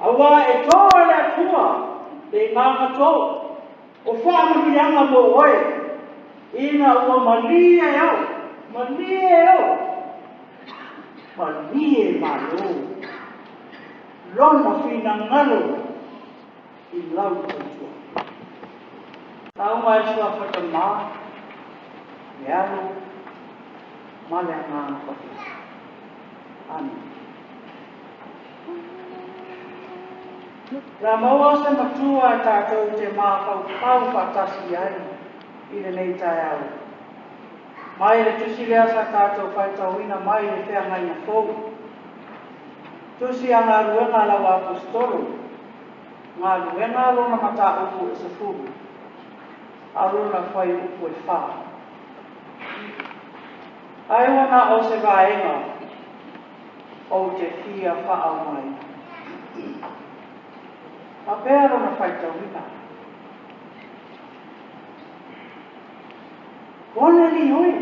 Auā e toa e le Atua le igaga tō o faamanuiaga mo oe, ina ua malie au, malie au, malie malo Lona finagalo i lau tautua. Lauga e le Suafa Tamā, le Alo ma le Agaga Paia. Amene. La maua se matua e tatou te mafaufau faatasi ai i lenei taeao. Mai le tusi lea sa tatou faitauina mai le feagaiga fou. Tusi a galuega a lau Aposetolo, galuega lona mataupu e 10, a lona fuaiupu e 4. Ai ua na o se vaega ou te fia faaogaina. Faapea lona faitauina. Koneli oe!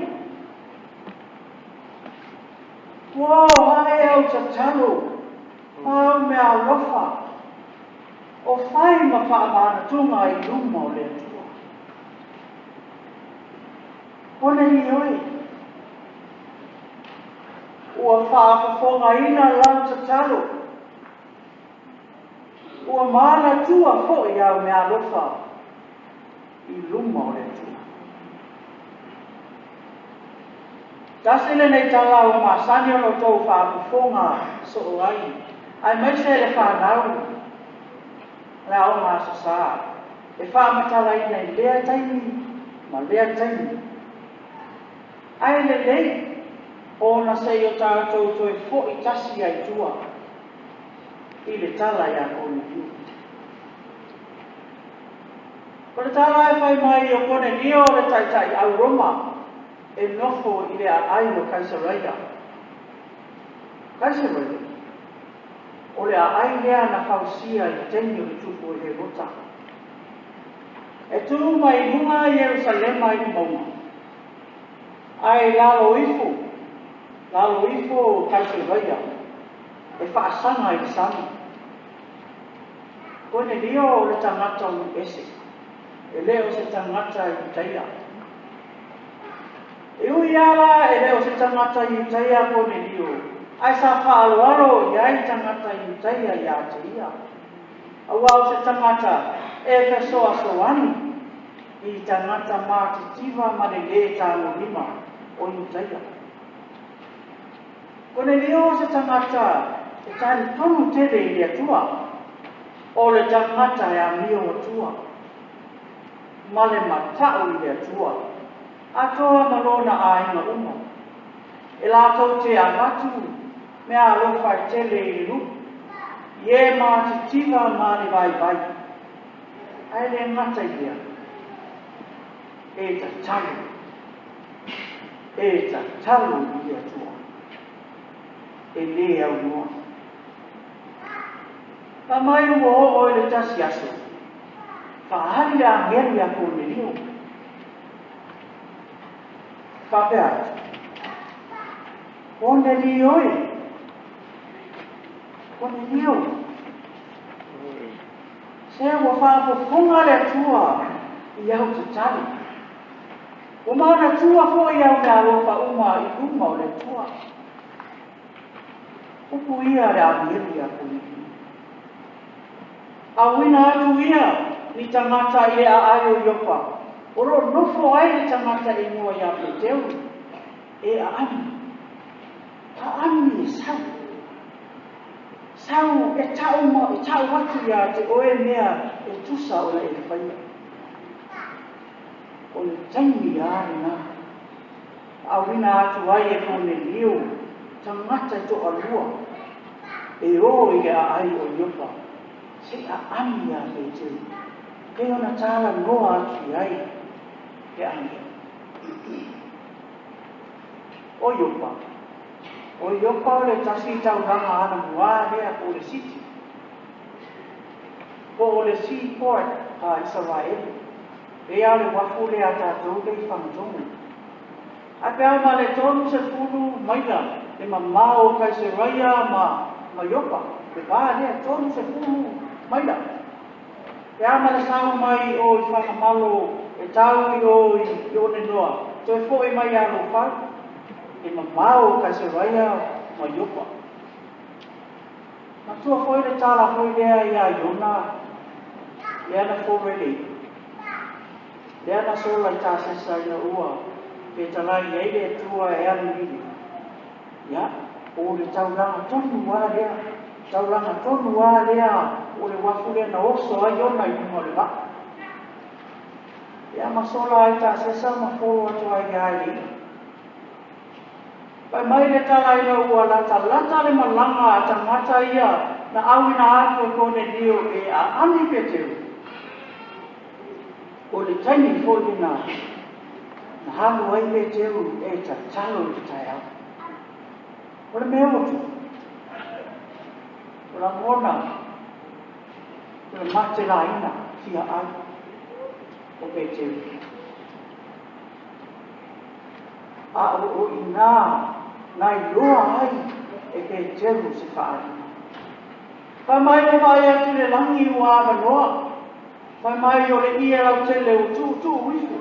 Ua hae au tatalo ma au mea alofa o fai ma faamanatuga i luma o le Atua. Koneli oe! Ua faafofogaina lau tatalo. Ua manatua foi au meaalofa i luma o le Atua. Tasi lenei tala ua masani ona outou faafofoga soo ai, aemaise le fanau le aoga Aso Sa e faamatalaina i lea taimi ma lea taimi. Ae lelei ona se i o tatou toe foi tasi ai tua i le tala iā Konelio. O le tala e fai mai o Konelio le taitai au Roma e nofo i le aai o Kaisaraia. Kaisaraia, o le aai lea na fausia i le taimi o le tupu o Herota. E tū mai i luga Ierusalema i le mauga, ae i lalo ifo, lalo ifo o Kaisaraia e faasaga i le sami. Konelio o le tagata ulu ese, e le o se tagata Iutaia. E ui lava la e le o se tagata Iutaia a Konelio, ae sa faaaloalo i ai tagata Iutaia iā te ia. Aua o se tagata e fesoasoani i tagata matitiva ma le lē tagolima o Iutaia. Konelio o se tagata e talitonu tele i le Atua, o le tagata e amio atua ma le mata'u i le Atua, atoa ma lona aiga uma, e latou te avatu meaalofa e tele i le nuu, i e matitiva ma le vaivai. Ae le gata i lea, e tatalo, e tatalo i le Atua, e lē aunoa. Fai mai ua oo i le tasi aso, faaali le agelu iā Konelio. Faapea atu, Konelio e, Konelio, se ua faafofoga le Atua i au tatalo. Ua manatua foi au meaalofa uma i luma o le Atua. Upu ia a le agelu iā Konelio. Auina atu ia ni tagata i le aai o Iopa, o lo o nofo ai le tagata e igoa iā Peteru, e aami. Aami e sau. Sau e tau ma e tau atu iā te oe mea e tusa ona e faia. O le taimi lā lenā. Auina atu ai e Konelio tagata e toalua e ō i le aai o Iopa, se i aami iā Peteru, pei ona talanoa atu i ai le agelu. O Iopa. O Iopa o le tasi taulaga anamuā lea po o le siti, po o le seaport a Isaraelu. Pei a o le uafu lea a tatou lea i Fagatogo. Ae pe a ma le 30 maila le mamao o Kaiseraia ma Iopa. Le va lea, 30 maila. Pe a ma le sau mai i o i Fagamalo e tau i o i Onenoa, toe foi mai ia Loufau, e mamao Kaisaraia ma Iopa. Matua foi le tala foi lea iā Iona, lea na folo e le i'a, lea na sola i Tasesa ina ua fetalai i ai le Atua e alu i Niniva. Ia, o le taulaga tonu lava lea, taulaga tonu lava lea o le uafu lea na oso ai Iona i luga o le vaa. Ia, ma sola ai Tasesa ma folo atu ai ia i le i'a. Fai mai le tala ina ua latalata le malaga a tagata ia na auina atu e Konelio e aami Peteru. O le taimi foi lena na alu ai Peteru e tatalo i le taeao. O le mea ua tupu, o lagona o le matelaina fia ai o Peteru. A o i inā na iloa ai e Peteru se faaaliga. Fai mai ua vaai atu i le lagi ua avanoa. Fai mai o le ie lautele ua tuutuu ifo,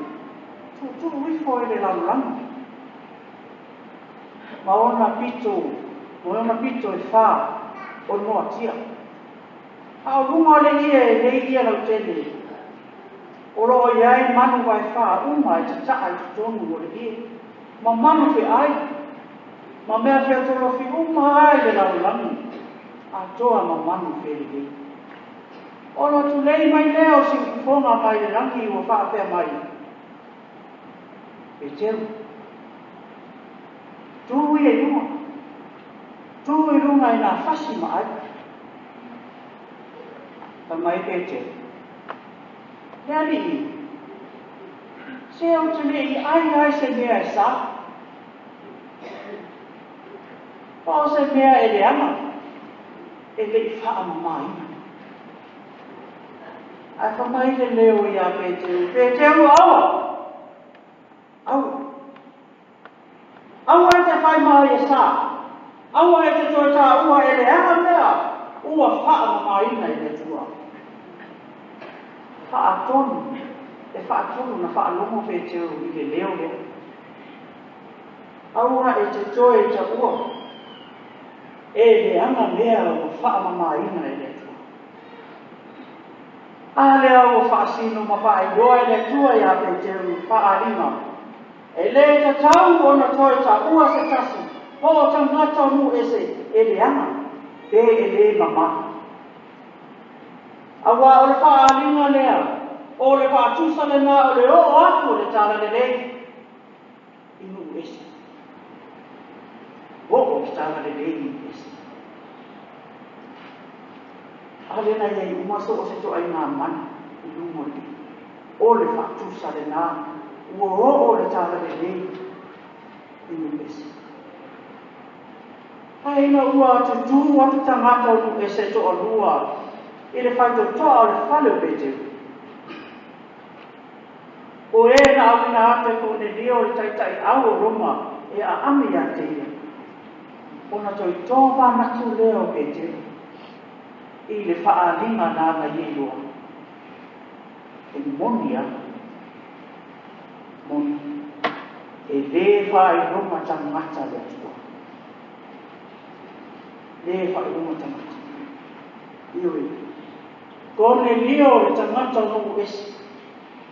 tuutuu ifo i le lalolagi. Ma ona pito, ma ona pito e fā o noatia. A o luga o le ie e nei ie lautele, o lo o i ai manu vaefā uma e tata'a i totonu o le ie, ma manu feʻai, ma mea featolofi uma lava i le lalolagi atoa ma manu felelei. Ona tulei mai lea o siufofoga mai le lagi ua faapea mai, Peteru, tū ia i luga, tū i luga i nā fasi ma ʻai. Fai mai Peteru, Le Alii, se ou te le i ʻai ai se mea e sa, po o se mea e leaga, e le i faamamāina. Ae fai mai le leo iā Peteru, Peteru, aua! Aua! Aua e te whai mai e sa. Aua e te toe tāua e leaga mea ua faamamaina i le Atua. Faatonu, e faatonu na faalogo Peteru i le leo lea. Aua e te toe taua e leaga mea ua faamamaina e le Atua. A lea ua faasino ma faailoa e le Atua iā Peteru faaaliga. E lē tatau ona toe taua se tasi po o tagata o nuu ese e leaga pe e lē mamā. Auā o le faaaliga lea, o le faatusa lenā o le oo atu o le Talalelei i nuu ese. Oo le Talalelei i nuu ese. A lea na i ai uma so o se ituaiga manu i luga o le ie. O le faatusa lenā ua oo le Talalelei i nuu ese. Ae ina ua tutū atu tagata o nuu ese toalua i le faitotoa o le fale o Peteru, o e na auina atu e Konelio le taitaiau o Roma e aami iā te ia, ona toe tomanatu lea o Peteru i le faaaliga nāna ia iloa. E moni a, moni, e lē faailoga tagata le Atua. Lē faailoga tagata. Ioe. Konelio le tagata o nuu ese.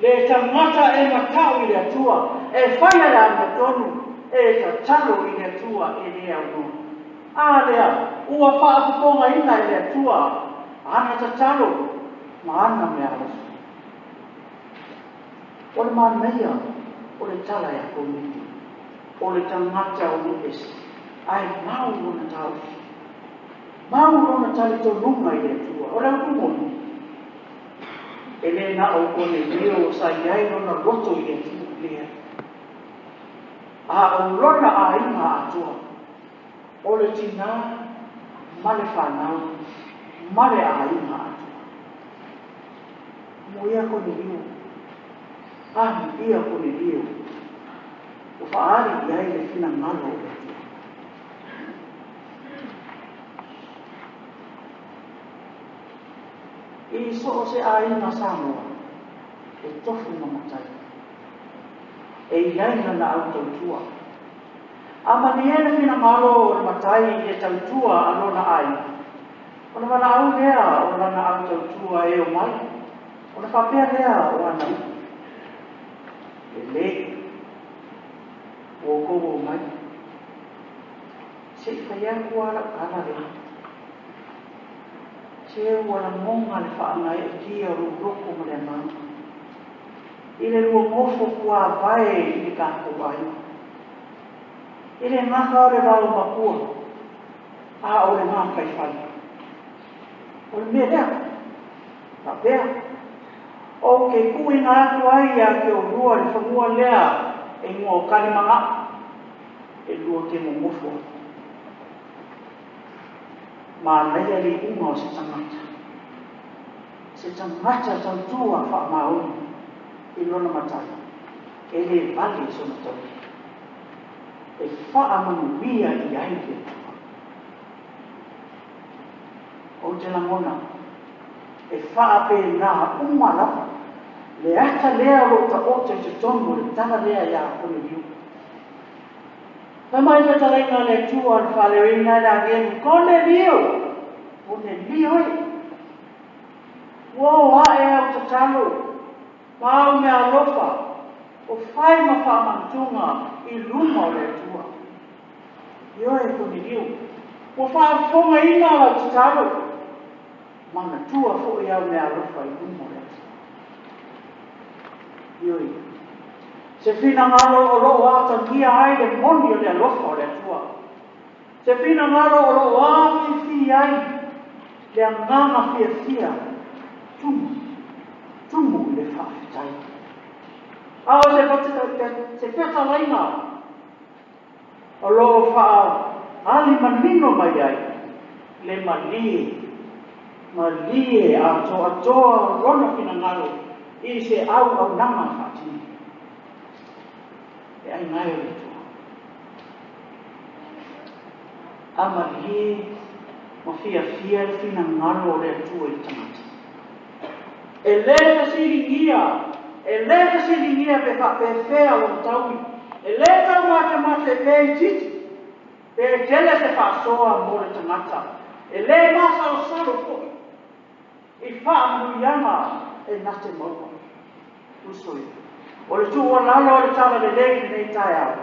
Le tagata e matau i le Atua, e faia le amiotonu, e tatalo i le Atua e lē aunoa. A lea, ua faafofogaina e le Atua ana tatalo ma ana meaalofa. O le manaia o le tala ia Konelio, o le tagata o nuu ese, ae mau lona taofi, mau lona talitonuga i le Atua. O le upu moni, e le na o Konelio sa i ai lona loto i le Atua, leai, a o lona aiga atoa. O le tinā ma le fanau ma le aiga atoa. Amuia Konelio, amuia Konelio, ua faaali i ai le finagalo o le Atua. I so o se aiga Samoa e tofu ma matai, e i ai lana au tautua. A malie le finagalo o le matai i le tautua a lona aiga, ona valaau lea o lana au tautua e omai, ona faapea lea o ana upu, Lelei, ua outou omai, se i fai atu lava lau tala lea. Se ua lagona le faagaeetia o lou loto ma le agaga i le lua nofo tuavae i le tatou aiga. E le gata o le vaomatua, a o le gataifale. O le mea lea, faapea, ou te tuuina atu ai ia te oulua le fanua lea e igoa o Kalimanao, e lua te nonofo ai. Manaia le iuga o se tagata, se tagata tautua faamaoni i lona matai, e le vale i sona tauli, e faamanuia i ai le Atua. Ou te lagona, e faapena uma lava le ata lea o lo o taoto i totonu o le tala lea ia Koneliu. Fai mai le fetalaiga a le Atua na faaleoina ai le agelu, Konelio! Konelio e! Ua o ae au tatalo ma au meaalofa o fai ma faamanatunga i luma o le Atua. Ioe, Konelio, ua faafofogaina lau tatalo, manatua foi au meaalofa i luma o le Atua. Ioe, se finagalo o lo o atagia ai le moni o le alofa o le Atua, se finagalo o lo o afifi ai le agaga fiafia tumu, tumu i le faafetai. A o se fetalaiga o lo o faaali manino mai ai le malie, malie atoatoa o lona finagalo i se auaunaga faatino. E aiga e o le Atua. A malie ma fiafia le finagalo o le Atua i le tagata. E le fesiligia, e le fesiligia pe faapefea lona taui, e le taumatemate pe itiiti, pe tele se faasoa mo le tagata, e le masalosalo foi i faamanuiaga e na te maua. Uso e, o le tuualalo o le Talalelei i lenei taeao,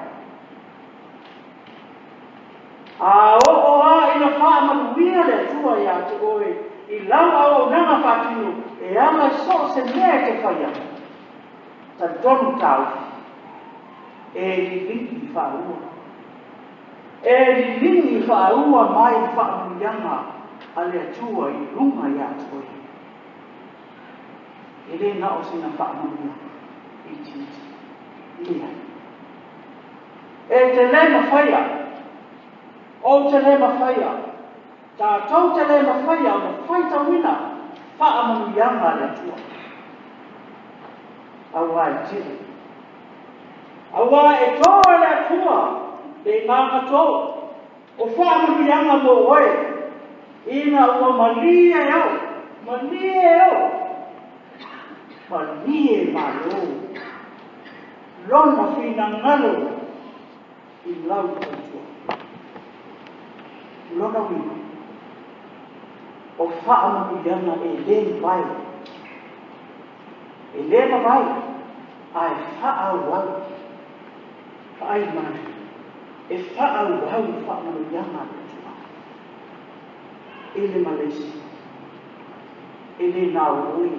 A oo lava ina faamanuia le Atua ia te oe i lau auaunaga faatino e ala i so o se mea e te faia, talitonu taofi, e liligi faaua, e liligi faaua mai faamanuiaga a le Atua i luga ia te oe. E le na o sina faamanuiaga itiiti, leai. E te le mafaia, ou te le mafaia, tatou te le mafaia ona faitauina faamanuiaga a le Atua. Auā e tele. Auā e tō e le Atua le igaga tō o faamanuiaga mō oe, ina ua malie au, malie au, malie malo. Lona finagalo i lau tautua. Lona uiga, o faamanuiaga e le mavae, e le mavae, ae faaauau. Vaai mai, e faaauau faamanuiaga a le Atua i le Malaysia. E le na o oe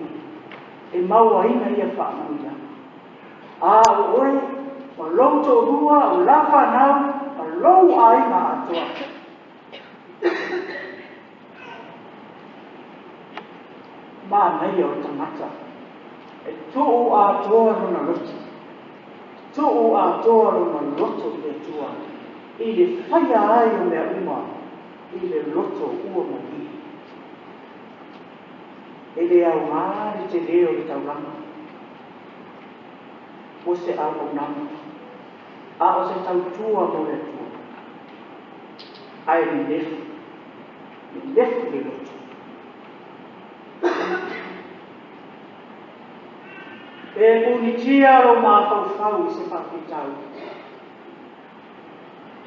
e mauaina ia faamanuiaga. A o oe, ma lou toalua, o lau fanau, ma lou aiga atoa. Manaia o le tagata e tuu atoa lona loto, tuu atoa lona loto i le Atua, i le faia ai o mea uma i le loto ua malie. E le aoga le tele o le taulaga mo se auaunaga, a o se tautua mo le Atua. Ae nenefu, nenefu le loto. Pe punitia lou mafaufau i se faafitauli.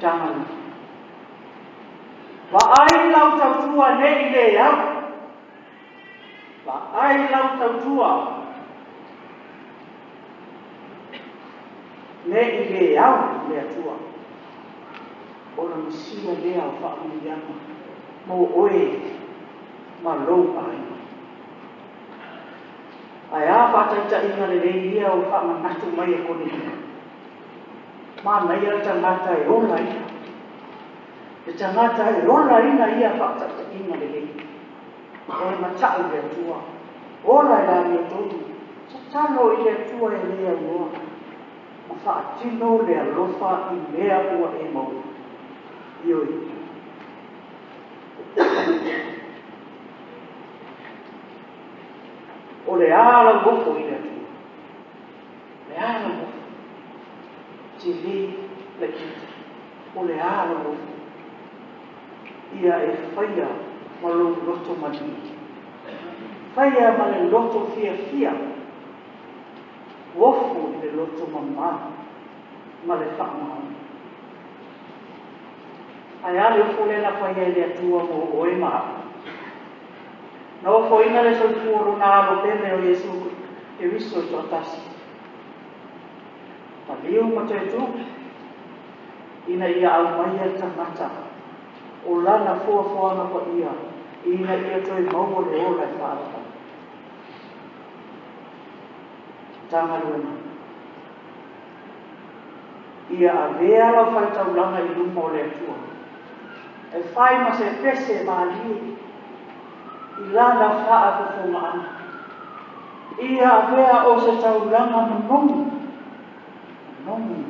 Tagaluga. Vaai lau tautua ne i le au. Vaai lau tautua ne i le au i le Atua. O le Mesia lea o faamanuiaga mo oe ma lou aiga. Ae a faataitaiga lelei ia ua faamanatu mai e Konelio? Manaia le tagata e olaina. Le tagata e olaina ia faataitaiga lelei. O le matau i le Atua. Ola i le amiotonu. Tatalo i le Atua e le aunoa ma faatino le alofa i mea ua e maua. Ioe. O le a lau ofo i le Atua? O le a lau ofo? Tele laitiiti. O le a lau ofo? Ia e faia ma lou loto malie. Faia ma le loto fiafia. Ofo i le loto mama ma le faamaoni. Ae a le ofo lea na faia e le Atua mo oe ma au? Na ofoina le soifua o Lona Alo pele o Iesu Keriso e toatasi, maliu ma toe tu, ina ia aumaia le tagata o Lana fuafuaga paia ina ia toe maua le ola e faalavale. Matagaluega. Ia avea lau faitaulaga i luma o le Atua, e fai ma se pese malie i lana faafofogaaga. Ia avea o se taulaga manogi, manogi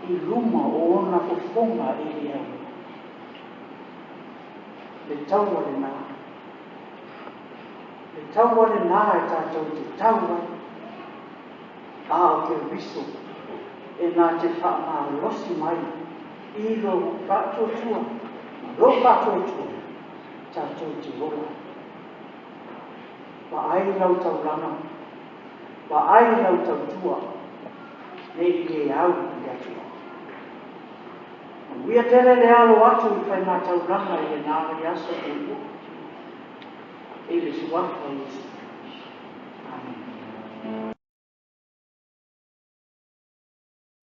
i luma o ona fofoga e le aunoa. Le taua lena, le taua lena e tatou te tau ai. A o Keriso e na te faamalosi mai i lou faatuatua ma lou faatuatua tatou te ola ai. Vaai lau taulaga, vaai lau tautua, ne i le au i le Atua. Manuia tele le alo atu i faigataulaga i lena vaiaso muamua. I le Suafa o Iesu. Amene.